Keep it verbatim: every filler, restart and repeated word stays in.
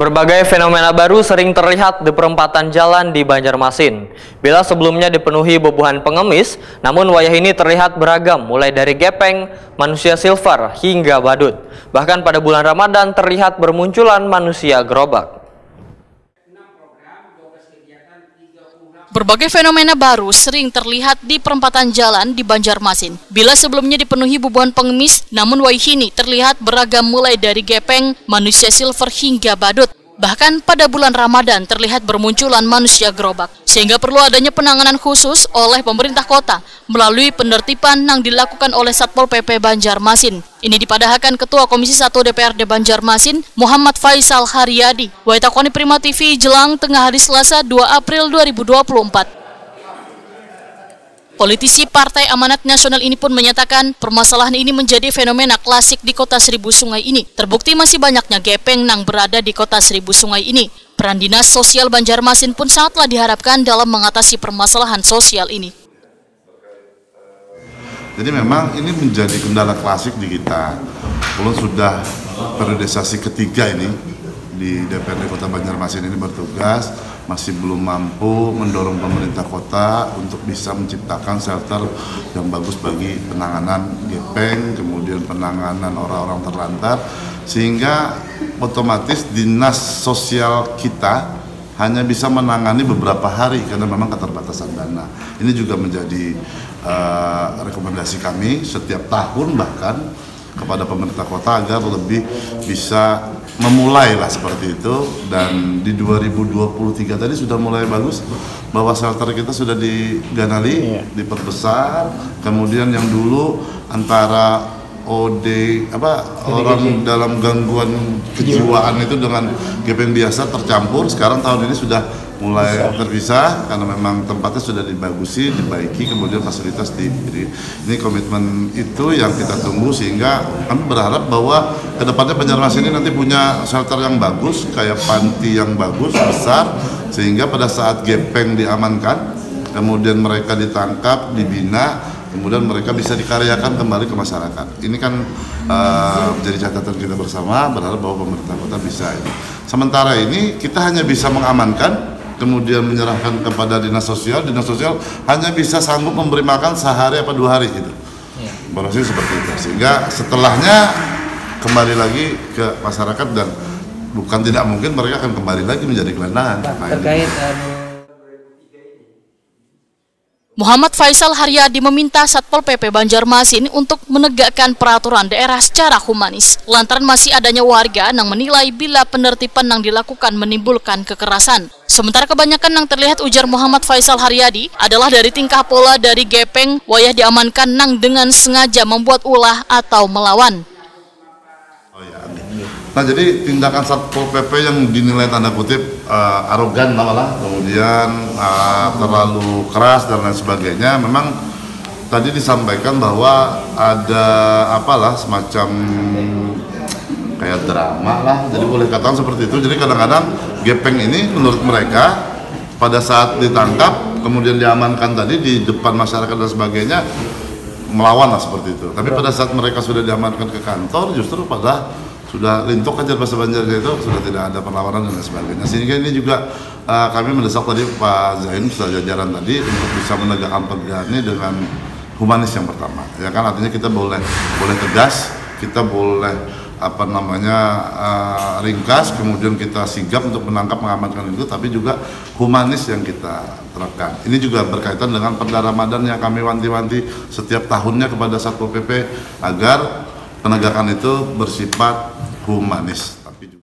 Berbagai fenomena baru sering terlihat di perempatan jalan di Banjarmasin. Bila sebelumnya dipenuhi bubuhan pengemis, namun wayah ini terlihat beragam, mulai dari gepeng, manusia silver, hingga badut. Bahkan pada bulan Ramadan terlihat bermunculan manusia gerobak. Berbagai fenomena baru sering terlihat di perempatan jalan di Banjarmasin. Bila sebelumnya dipenuhi bubuhan pengemis, namun wayah ini terlihat beragam, mulai dari gepeng, manusia silver, hingga badut. Bahkan pada bulan Ramadan terlihat bermunculan manusia gerobak, sehingga perlu adanya penanganan khusus oleh pemerintah kota melalui penertiban yang dilakukan oleh Satpol P P Banjarmasin. Ini dipadahakan Ketua Komisi satu D P R D Banjarmasin, Muhammad Faisal Haryadi, wayah ditakoni Prima T V jelang tengah hari Selasa, dua April dua ribu dua puluh empat. Politisi Partai Amanat Nasional ini pun menyatakan, permasalahan ini menjadi fenomena klasik di Kota Seribu Sungai ini. Terbukti masih banyaknya gepeng nang berada di Kota Seribu Sungai ini. Peran Dinas Sosial Banjarmasin pun sangatlah diharapkan dalam mengatasi permasalahan sosial ini. Jadi memang ini menjadi kendala klasik di kita. Ulun sudah periodisasi ketiga ini di D P R D Kota Banjarmasin ini bertugas, masih belum mampu mendorong pemerintah kota untuk bisa menciptakan shelter yang bagus bagi penanganan gepeng, kemudian penanganan orang-orang terlantar, sehingga otomatis dinas sosial kita hanya bisa menangani beberapa hari karena memang keterbatasan dana. Ini juga menjadi uh, rekomendasi kami setiap tahun bahkan kepada pemerintah kota agar lebih bisa memulai lah seperti itu, dan di dua ribu dua puluh tiga tadi sudah mulai bagus bahwa shelter kita sudah diganali, iya, diperbesar, kemudian yang dulu antara O D apa, orang dalam gangguan kejiwaan itu dengan gepeng biasa tercampur, sekarang tahun ini sudah mulai terpisah karena memang tempatnya sudah dibagusi, dibaiki, kemudian fasilitas diberi. Ini komitmen itu yang kita tunggu, sehingga kami berharap bahwa kedepannya Banjarmasin ini nanti punya shelter yang bagus, kayak panti yang bagus, besar, sehingga pada saat gepeng diamankan, kemudian mereka ditangkap, dibina, kemudian mereka bisa dikaryakan kembali ke masyarakat. Ini kan uh, menjadi catatan kita bersama, berharap bahwa pemerintah kota bisa ini. Sementara ini kita hanya bisa mengamankan, kemudian menyerahkan kepada dinas sosial, dinas sosial hanya bisa sanggup memberi makan sehari apa dua hari gitu. Ya. Barangkali seperti itu. Sehingga setelahnya kembali lagi ke masyarakat dan bukan tidak mungkin mereka akan kembali lagi menjadi gelandangan. Nah, terkait anu Muhammad Faisal Haryadi meminta Satpol P P Banjarmasin untuk menegakkan peraturan daerah secara humanis, lantaran masih adanya warga yang menilai bila penertiban yang dilakukan menimbulkan kekerasan. Sementara kebanyakan yang terlihat, ujar Muhammad Faisal Haryadi, adalah dari tingkah pola dari gepeng wayah diamankan yang dengan sengaja membuat ulah atau melawan. Oh ya, nah jadi tindakan Satpol P P yang dinilai tanda kutip uh, arogan lah malah, kemudian uh, terlalu keras dan lain sebagainya, memang tadi disampaikan bahwa ada apalah semacam kayak drama lah, jadi boleh katakan seperti itu. Jadi kadang-kadang gepeng ini menurut mereka pada saat ditangkap kemudian diamankan tadi di depan masyarakat dan sebagainya melawan lah seperti itu. Tapi pada saat mereka sudah diamankan ke kantor, justru pada sudah lintuk aja bahasa Banjarnya itu, sudah tidak ada perlawanan dan sebagainya. Sehingga ini juga uh, kami mendesak tadi Pak Zain beserta jajaran tadi untuk bisa menegakkan penegakan ini dengan humanis yang pertama. Ya kan, artinya kita boleh boleh tegas, kita boleh apa namanya uh, ringkas, kemudian kita sigap untuk menangkap, mengamankan itu, tapi juga humanis yang kita terapkan. Ini juga berkaitan dengan perda Ramadan yang kami wanti-wanti setiap tahunnya kepada Satpol P P agar penegakan itu bersifat humanis.